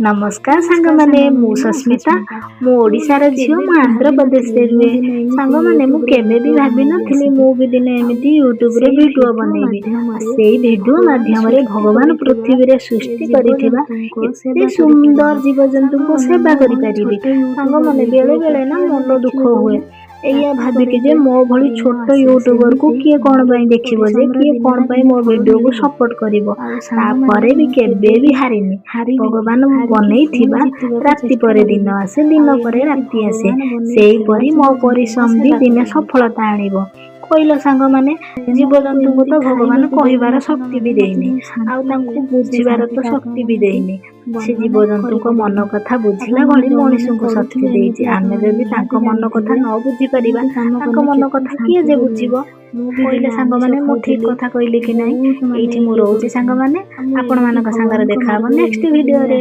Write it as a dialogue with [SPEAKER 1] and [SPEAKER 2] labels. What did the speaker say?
[SPEAKER 1] ନମସ୍କାର ସାଙ୍ଗମାନେ, ମୁଁ ସସ୍ମିତା। ମୁଁ ଓଡ଼ିଶାର ଝିଅ, ମୁଁ ଆନ୍ଧ୍ରପ୍ରଦେଶରେ ରୁହେ। ସାଙ୍ଗମାନେ, ମୁଁ କେବେ ବି ଭାବିନଥିଲି ମୁଁ ବି ଦିନେ ଏମିତି ୟୁଟ୍ୟୁବରେ ଭିଡ଼ିଓ ବନେଇବି। ସେଇ ଭିଡ଼ିଓ ମାଧ୍ୟମରେ ଭଗବାନ ପୃଥିବୀରେ ସୃଷ୍ଟି କରିଥିବା ଏତେ ସୁନ୍ଦର ଜୀବଜନ୍ତୁଙ୍କୁ ସେବା କରିପାରିବି। ସାଙ୍ଗମାନେ, ବେଳେ ବେଳେ ନା ମନ ଦୁଃଖ ହୁଏ ଏଇଆ ଭାବିକି ଯେ ମୋ ଭଳି ଛୋଟ ୟୁଟ୍ୟୁବରକୁ କିଏ କ'ଣ ପାଇଁ ଦେଖିବ, ଯେ କିଏ କ'ଣ ପାଇଁ ମୋ ଭିଡ଼ିଓକୁ ସପୋର୍ଟ କରିବ। ତାପରେ ବି କେବେ ବି ହାରିନି। ଭଗବାନ ବନେଇଥିବା ରାତି ପରେ ଦିନ ଆସେ, ଦିନ ପରେ ରାତି ଆସେ, ସେଇପରି ମୋ ପରିଶ୍ରମ ବି ଦିନେ ସଫଳତା ଆଣିବ। କହିଲ ସାଙ୍ଗମାନେ, ଜୀବଜନ୍ତୁଙ୍କୁ ତ ଭଗବାନ କହିବାର ଶକ୍ତି ବି ଦେଇନି, ଆଉ ତାଙ୍କୁ ବୁଝିବାର ତ ଶକ୍ତି ବି ଦେଇନି। ସେ ଜୀବଜନ୍ତୁଙ୍କ ମନ କଥା ବୁଝିଲା ଭଳି ମଣିଷଙ୍କୁ ଶକ୍ତି ଦେଇଛି। ଆମେ ଯଦି ତାଙ୍କ ମନ କଥା ନ ବୁଝିପାରିବା, ତାଙ୍କ ମନ କଥା କିଏ ଯେ ବୁଝିବ? କହିଲେ ସାଙ୍ଗମାନେ, ମୁଁ ଠିକ କଥା କହିଲି କି ନାହିଁ? ଏଇଠି ମୁଁ ରହୁଛି ସାଙ୍ଗମାନେ, ଆପଣମାନଙ୍କ ସାଙ୍ଗରେ ଦେଖା ହବ ନେକ୍ସଟ ଭିଡ଼ିଓରେ।